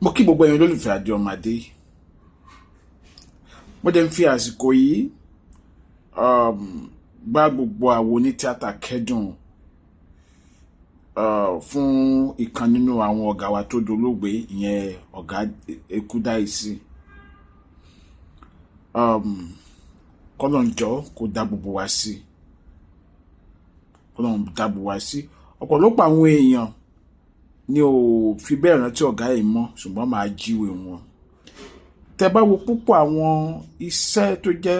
Mo kí gbogbo ẹ̀yin olólùfẹ́ Adéọmọdé. Mo dẹ̀ ń fi àsìkò yìí bá gbogbo àwọn onítíátà kẹ́dùn fún ìkan nínú àwọn ọ̀gá wa tó dolóògbé, ìyẹn Ọ̀gá Ekúdáìsí. Kọ́lọ́un jọ̀ọ́ kó dá gbogbo wa sí, kọ́lọ́un dá gbogbo wa sí. Ọ̀pọ̀lọpọ̀ àwọn èèyàn ni ò fi bẹ́ẹ̀ rántí ọ̀gá yìí mọ́, ṣùgbọ́n màá jíwèé wọn. Tẹ́ bá wo púpọ̀ àwọn iṣẹ́ tó jẹ́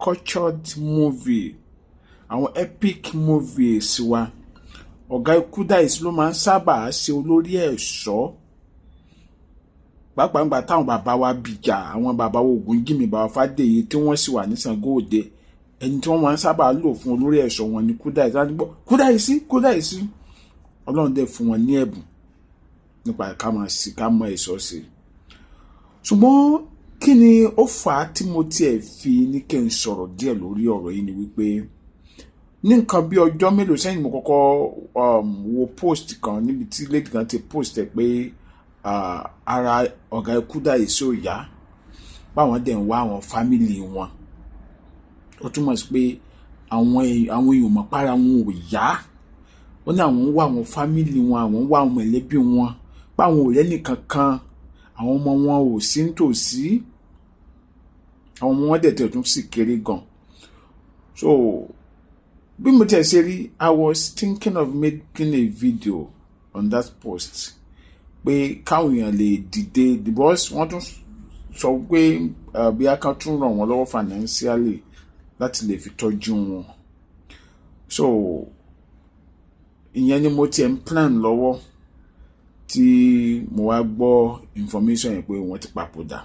cultured movie, àwọn epic movies wa, Ọ̀gá Ekúdáìsí ló máa ń sábà ṣe olórí ẹ̀ṣọ́, pàápàá nígbà táwọn bàbá wa bìjà, àwọn bàbá wa Ògúnjìmí, bàbá Fádèyí, tí wọ́n sì wà ní Ṣàngó Òde. Ẹni tí wọ́n máa ń sábà lò fún olórí ẹ̀ṣọ́ wọn ní Kúdáìsí. Wọ́n á gbọ́ Kúdáìsí, Kúdáìsí. Ọlọ́run dẹ̀ fún wọn ní ẹ̀bùn nípa ká máa sí ká mọ ẹ̀ṣọ́ sí. Ṣùgbọ́n kí ni ó fà á tí mo tiẹ̀ fi ní kí n sọ̀rọ̀ díẹ̀ lórí ọ̀rọ̀ yìí ni wípé ní nǹkan bí ọjọ́ mélòó sẹ́yìn, mo kọ́kọ́ wo post kan níbi tí lady kan ti post ẹ̀ pé ara Ọ̀gá Ekúdáìsí ò yá, báwọn dẹ̀ ń wá àwọn family wọn. Ó túmọ̀ sí pé àwọn èèyàn mọ̀ pára wọn ò yá. Ó ní àwọn ń wá àwọn family wọn, àwọn ń wá àwọn mọ̀lẹ́bí wọn, báwọn ò rẹ́nì kankan, àwọn ọmọ wọn ò sí nítòsí, àwọn ọmọ wọn dẹ̀ tẹ̀ tún sì kéré gan. So bí mo tiẹ̀ ṣe rí, I was thinking of making a video on that post pé káwọn èèyàn lè dìde, because wọ́n tún sọ pé bí a kan tún ràn wọ́n lọ́wọ́ financially láti lè fi tọ́jú wọn. So ìyẹn ni mo tiẹ̀ ń plan lọ́wọ́ tí mo wá gbọ́ information yẹn pé wọ́n ti papòdà.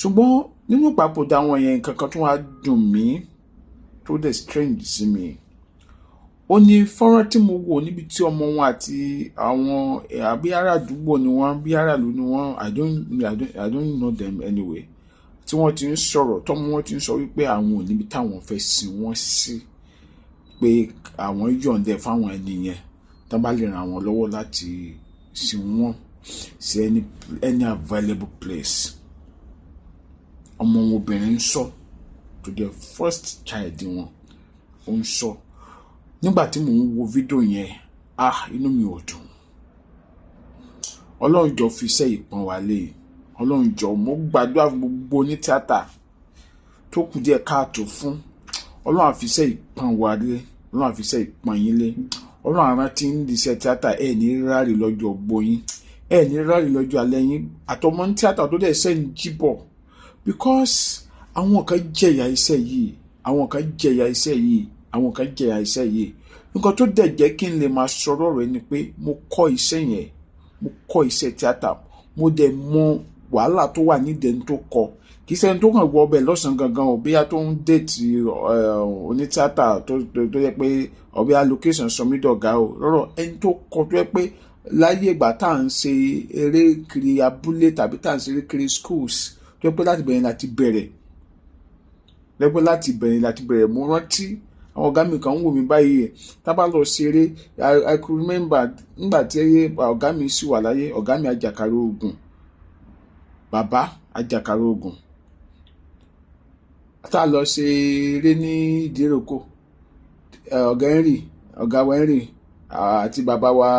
Ṣùgbọ́n nínú papòdà wọn yẹn, nǹkan kan tó wá dùn mí, tó dẹ̀ strange sí mi, ó ní fọ́nrán tí mo wò níbi tí ọmọ wọn àti àwọn àbí ará àdúgbò ni wọ́n, bí aráàlú ni wọ́n, I don't know them anyway, tí wọ́n ti ń sọ̀rọ̀, tọ́mọ wọn ti ń sọ wípé àwọn ò níbi táwọn fẹ́ sin wọ́n sí, pé àwọn yọ̀ǹdẹ̀ fáwọn ẹni yẹn tán bá lè ràn àwọn lọ́wọ́ láti sin wọ́n sí any available place. Ọmọ wọn obìnrin ń sọ, to the first child wọn, ó ń sọ. Nígbà tí mò ń wo fídíò yẹn, ah, inú mi ò dùn. Ọlọ́run jọ fi iṣẹ́ ìpọ́n wa lé. Ọlọ́run jọ, mo gbàdúrà fún gbogbo onítíátà tó kù díẹ̀ káàtó fún. Ọlọ́run á fi iṣẹ́ ìpọ́n wa lé. Ọlọ́run á fi iṣẹ́ ìpọ́n yín lé. Ọlọ́run á rántí ń di iṣẹ́ tíátà. Ẹ̀ ní ráàlì lọ́jọ́ ogbó yín, ẹ̀ ní ráàlì lọ́jọ́ alẹ́ yín, àtọmọ ní tíátà tó dẹ̀ ṣe ń jíbọ̀, because àwọn kan jẹ̀yà iṣẹ́ yìí, àwọn kan jẹ̀yà iṣẹ́ yìí, àwọn kan jẹ̀yà iṣẹ́ yìí. Nǹkan tó dẹ̀ jẹ́ kí n lè máa sọ̀rọ̀ rẹ̀ ni pé mo kọ́ iṣẹ́ yẹn, mo kọ́ iṣẹ́ tíátà, mo dẹ̀ mọ wàhálà tó wà nídìí ẹni tó kọ. Kì í ṣe ẹni tó kàn wọ ọbẹ̀ lọ́sàn-án gangan ò, bóyá tó ń date onítíátà tó yẹ pé ọbẹ̀ allocation sọ mí dọ̀gá o lọ́rọ̀. Ẹni tó kọ, tó yẹ pé láyé ìgbà tá à ń ṣe eré kiri abúlé tàbí tá à ń ṣe eré kiri schools, tó yẹ pé láti bẹ̀rẹ̀ láti bẹ̀rẹ̀ lẹ́gbẹ́ láti bẹ̀rẹ̀ láti bẹ̀rẹ̀. Mo rántí àwọn ọ̀gá mi kan ń wò mí báyìí tá a bá lọ ṣeré. I could remember nígbà tí ọ̀gá mi sì wà láyé, ọ̀gá mi Àjàkárẹ̀ Ogun, bàbá Àjàkárẹ̀ Ogun, tá a lọ ṣe eré ní Ìdíròkò, ọ̀gá Henry, ọ̀gá wa Henry àti bàbá wa,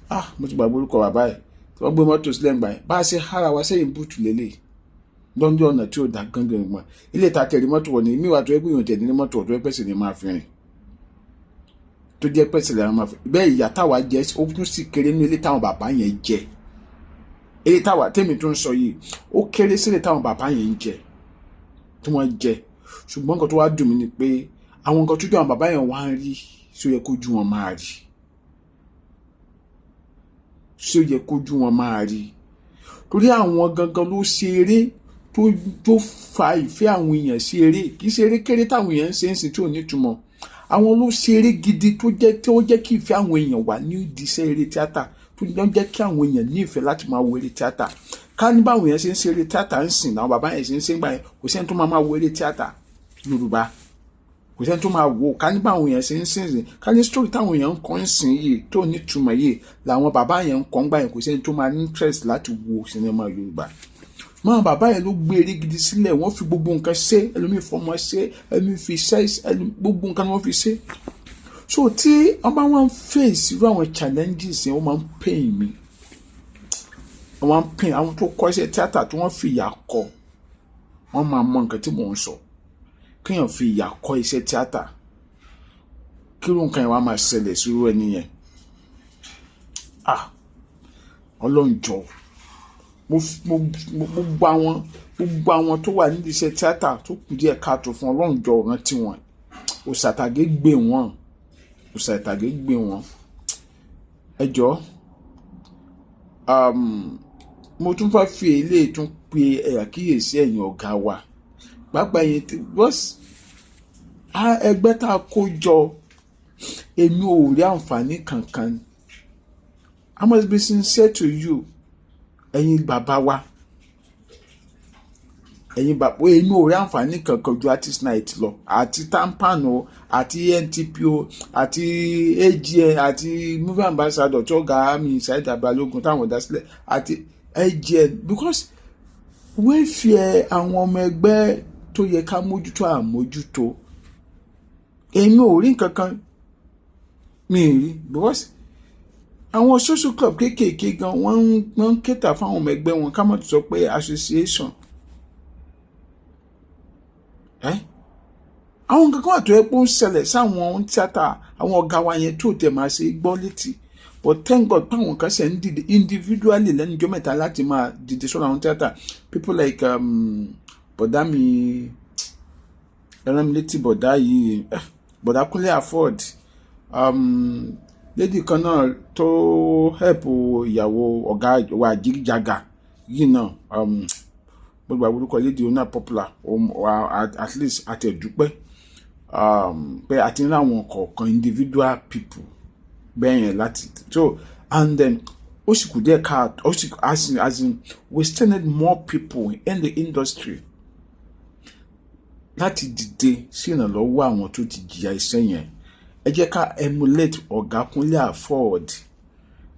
ah, mo ti gbàgbé orúkọ bàbá ẹ̀, tí wọ́n gbé mọ́tò sílẹ̀ ńgbà yẹn, bá a ṣe hára wa sẹ́yìn boot lélẹ̀ lọ́ndọ̀ ọ̀nà tí ó dá gángan gbọ̀n ilé ìta tẹ̀lé mọ́tò wọ̀ ní míwà tó yẹ pé èèyàn tẹ̀lé ní mọ́tò tó yẹ pẹ̀sẹ̀ ní máa fi rìn, tó jẹ́ pẹ̀sẹ̀ lè máa fi bẹ́ẹ̀. Ìyá táwa jẹ́, ó tún sì kéré ní ilé táwọn bàbá yẹn jẹ. Ilé táwa tèmi tó ń sọ yìí, ó kéré sílẹ̀ táwọn bàbá yẹn ń jẹ, tí wọ́n jẹ. Ṣùgbọ́n nǹkan tó wá dùn mí ni pé àwọn nǹkan tójú àwọn bàbá yẹn wá ń rí, ṣó yẹ kójú wọn máa rí? Ṣó yẹ kójú wọn máa rí? Torí àwọn gangan ló ṣe eré tó fa ìfẹ́ àwọn èèyàn sí eré. Kì í ṣe eré kéré táwọn èèyàn ń ṣe ń sìn tí ò ní ìtumọ̀. Àwọn ló ṣe eré gidi tó jẹ́ kí ìfẹ́ àwọn èèyàn wà ní ìdí iṣẹ́ eré tíátà, tó jẹ́ kí àwọn èèyàn ní ìfẹ́ láti máa wo eré tíátà. Ká ní báwọn èèyàn ṣe ń ṣe eré tíátà ń sìn, àwọn bàbá yẹn ṣe ń ṣe ń gbà yẹn, kò sẹ́ni tó máa máa wo eré tíátà Yorùbá. Kò sẹ́ni tó máa wò ó. Ká ní báwọn èèyàn ṣe ń sìn sìn, ká ní story táwọn èèyàn ń kọ́ ń sìn yìí tó nítumọ̀ yìí làwọn bàbá yẹn ń kọ́ ń gbà yẹn, kò sẹ́ni tó máa ní interest láti wo sinimá Yorùbá mọ́. Bàbá yẹn ló gbé eré gidi sílẹ̀. Wọ́n fi gbogbo nǹkan ṣe, ẹlòmíì fọmọ ṣe, ẹlòmíì fi ṣe, gbogbo nǹkan ni wọ́n fi ṣe. So tí wọ́n bá wọn face irú àwọn challenges yẹn, wọ́n máa ń pain mi, wọ́n máa ń pain àwọn tó kọ́ iṣẹ́ tíátà tí wọ́n fi ìyà kọ́. Wọ́n máa mọ nǹkan tí mò ń sọ. Kéèyàn fi ìyà kọ́ iṣẹ́ tíátà, kí irú nǹkan yẹn wá máa ṣẹlẹ̀ sí irú ẹni yẹn, ah, Ọlọ́run jọ̀ọ́. Gbogbo àwọn tó wà nídìí iṣẹ́ tíátà tó kù díẹ̀ káàtó fún, Ọlọ́run jọ̀ọ́, rántí wọn. Òṣàtàgé gbé wọn, òṣàtàgé gbé wọn. Ẹ jọ̀ọ́, mo tún fẹ́ fi eléyìí tún pe àkíyèsí ẹ̀yin ọ̀gá wa, pàápàá ẹ̀yin tí ẹgbẹ́ tá a kó jọ. Èmi ò rí àǹfààní kankan. I must be sincere to you, ẹ̀yin bàbá wa, ẹ̀yin bàbá. Èmi ò rí àǹfààní kankan ju artist night lọ, àti TAMPAN o, àti ANTP o, àti AGN, àti movie ambassador tó ga mi Saheed Balogun táwọn dá sílẹ̀, àti AGN, because welfare àwọn ọmọ ẹgbẹ́ tó yẹ ká mójútó àmójútó, èmi ò rí nǹkan kan, mi ì rí, because àwọn social club kéékèèké gan, wọ́n ń cater fáwọn ọmọ ẹgbẹ́ wọn, ká má tó sọ pé association ẹ́. Àwọn nǹkan kan wà tó yẹ pé ó ń ṣẹlẹ̀ sáwọn tíátà, àwọn ọ̀gá wa yẹn, tó tẹ̀ máa ṣe gbọ́ létí. But thank God páwọn kan ṣe ń dìde individually lẹ́nu ọjọ́ mẹ́ta láti máa dìde sọ́dọ̀ àwọn tíátà. People like bọ̀dá mi, ẹran mi létí, bọ̀dá yìí, bọ̀dá Kúnlé Afod, lady kan náà tó help ìyàwó ọ̀gá wa Jìgìjàgà yìí náà, gbogbo àwòrúkọ lady náà popular. At least àti ẹ̀dúpẹ́ pé a ti ń ráwọn kọ̀ọ̀kan, individual people bẹ́ẹ̀ yẹn láti so. And then ó sì kù díẹ̀ ká ó sì, as in we still need more people in the industry láti dìde sí ìrànlọ́wọ́ àwọn tó ti jìyà iṣẹ́ yẹn. Ẹ jẹ́ ká emulate ọ̀gá Kúnlé Afod.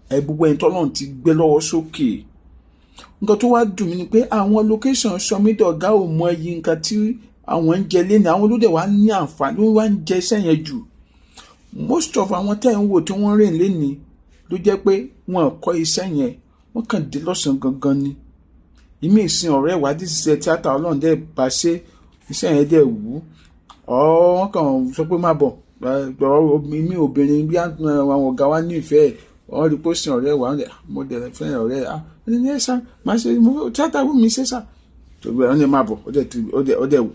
Ẹ gbogbo ẹni tọ́lọ́run ti gbé lọ́wọ́ sókè. Nǹkan tó wá dùn mí ni pé àwọn location sọmídọ̀ ọ̀gá ò mọ iye nǹkan tí àwọn ń jẹ lẹ́nu. Àwọn ló dẹ̀ wá ní àǹfààní, ló wá ń jẹ iṣẹ́ yẹn jù. Most of àwọn tẹ́ ń wò tí wọ́n rìn lẹ́ni ló jẹ́ pé wọn kọ́ iṣẹ́ yẹn, wọ́n kàn dé lọ́sàn-án gangan ni. Ìmí ìsìn ọ̀rẹ́ ìwádìí ṣiṣẹ́ tíátà, Ọlọ́run dẹ̀ bá ṣe, iṣẹ́ yẹn dẹ̀ wú ọ́, wọ́n kàn sọ pé má bọ̀. Ìmí obìnrin bí àwọn ọ̀gá wa nífẹ̀ẹ́, wọ́n rí pósí ọ̀rẹ́ wa, mo dẹ̀ fẹ́ ọ̀rẹ́ ah ẹni ní ẹ sá máa ṣe tíátà wù mí ṣe sá tó bẹ́ẹ̀, wọ́n ní má bọ̀.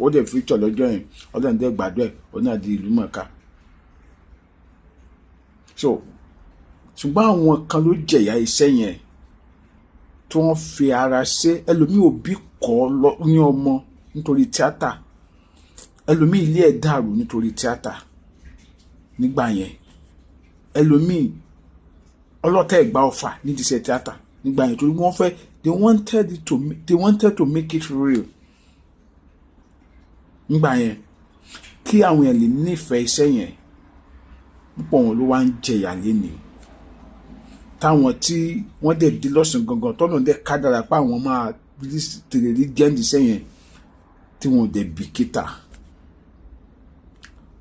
Ó dẹ̀ feature lọ́jọ́ yẹn, Ọlọ́run dẹ̀ gbàdúrà ẹ̀, ó náà di ìlú mọ̀ọ́ká. So ṣùgbọ́n àwọn kan ló jẹ̀yà iṣẹ́ yẹn tí wọ́n fi ara ṣe. Ẹlòmíì òbí kọ́ ní ọmọ nítorí tíátà, ẹlòmíì ilé ẹ̀ dàrú nítorí tíátà nígbà yẹn, ẹlòmíì ọlọ́tẹ̀ ìgbà ọ̀fà nídìí iṣẹ́ tíátà nígbà yẹn, torí wọ́n fẹ́, they wanted to make it real nígbà yẹn kí àwọn èèyàn lè nífẹ̀ẹ́ iṣẹ́ yẹn. Púpọ̀ wọn ló wá ń jẹyà lénìí, táwọn tí wọ́n dẹ̀ dé lọ́sàn gangan, tọ́nà dẹ̀ kádàrá pé àwọn máa tèrè rí jẹ́ǹdì iṣẹ́ yẹn, tí wọn ò dẹ̀ bìkítà.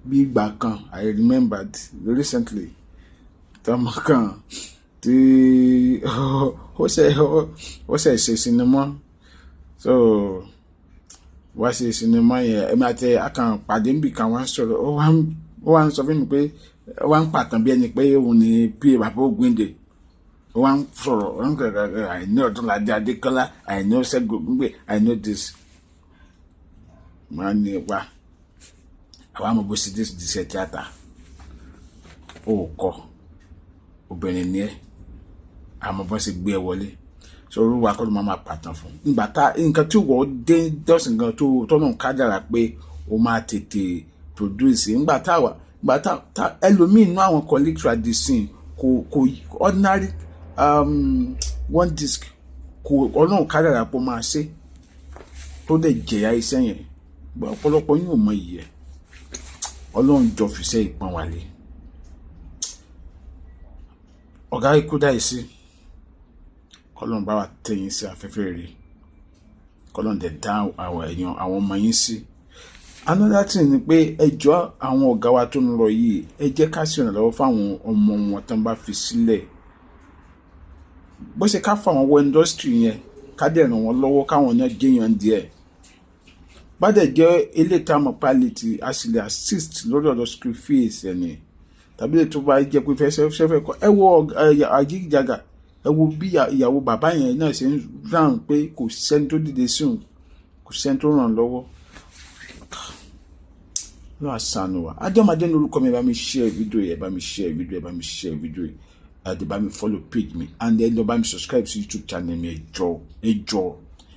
Bí ìgbà kan, I remembered recently, tọmọ kan tí ó ṣe sinimá. So wá ṣe sinimá yẹn, ẹ̀mí àti akàn pàdé níbì kan, wá ń sọ̀rọ̀, ó wá ń sọ fún mi pé ó wá ń pàtàn bí ẹni pé òun ni pa bàbá Ògúndé. Ó wá ń sọ̀rọ̀, ó ń kẹ̀kẹ́, "I know Ọdúnládé Adékọ́lá, I know Ṣẹ́gun Ògúngbè, I know this." Máa ní wá àwa mọ̀ bó ṣe dé iṣẹ́ tíátà. Ó kọ́ obìnrin ni ẹ́, àmọ́ bọ́n ṣe gbé ẹ wọlé sọ olúwa kọ́ ló máa pàtàn fún ìgbà tá nǹkan tí wọ́n dé dọ́sìn gan tó tọ́nà kájàrà pé o máa tètè produce ńgbà táwa ìgbà tá ẹlòmíì inú àwọn colleagues at the scene kò ordinary one disc kò, Ọlọ́run kádàrá pé ó máa ṣe tó dẹ̀ jẹ̀yà iṣẹ́ yẹn. Ọ̀pọ̀lọpọ̀ yín ò mọ iyì ẹ̀. Ọlọ́run jọ fìṣẹ́ ìpọ́n wálé. Ọ̀gá Kúdáìsí, kọ́lọ́run bá wa tẹ̀yìn sí afẹ́fẹ́ rere, kọ́lọ́run dẹ̀ dá àwọn èèyàn, àwọn ọmọ yín sí. Another thing ni pé, ẹ jọ̀ọ́, àwọn ọ̀gá wa tó ń lọ yìí, ẹ jẹ́ ká sì ìrànlọ́wọ́ fáwọn ọmọ wọn tán bá fi sílẹ̀. Bó ṣe ká fà wọ́n wọ industry yẹn, ká dẹ̀ ràn wọ́n lọ́wọ́ káwọn náà jẹ́yàn díẹ̀, bá dẹ̀ jẹ́ eléyìí tá a mọ̀ palliative, a sì lè assist lórí ọ̀dọ̀ school fees ẹni, tàbí lè tó bá jẹ́ pé fẹ́ kọ́. Ẹ wo Àjíjàgà, ẹ wo bí ìyàwó bàbá yẹn náà ṣe ń ráhùn pé kò sẹ́ni tó dìde sí òun, kò sẹ́ni tó ràn lọ́wọ́. Lọ́wọ́ àṣàánú wa. Adéọmọdé ní orúkọ mi. Ẹ bá mi share fídíò yìí, ẹ bá mi share fídíò, ẹ bá mi share fídíò yìí, ẹ bá mi follow page mi and ẹ lọ bá mi subscribe sí YouTube channel mi. Ẹ jọ̀ọ́, ẹ jọ̀ọ́,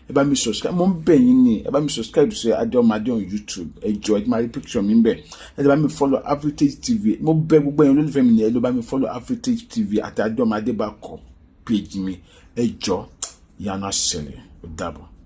ẹ bá mi subscribe. Mo ń bẹ̀ yín ni, ẹ bá mi subscribe sí Adéọmọdé on YouTube. Ẹ jọ̀ọ́, ẹ máa rí picture mi ń bẹ̀. Ẹ bá mi follow Afritage TV. Mo bẹ̀ gbogbo ẹ̀yin olólùfẹ́ mi ni, ẹ lọ bá mi follow Afritage TV àti Adéọmọdé bá kọ page mi. Ẹ jọ̀ọ́, ìyanu á ṣẹlẹ̀. Ó dàbọ̀.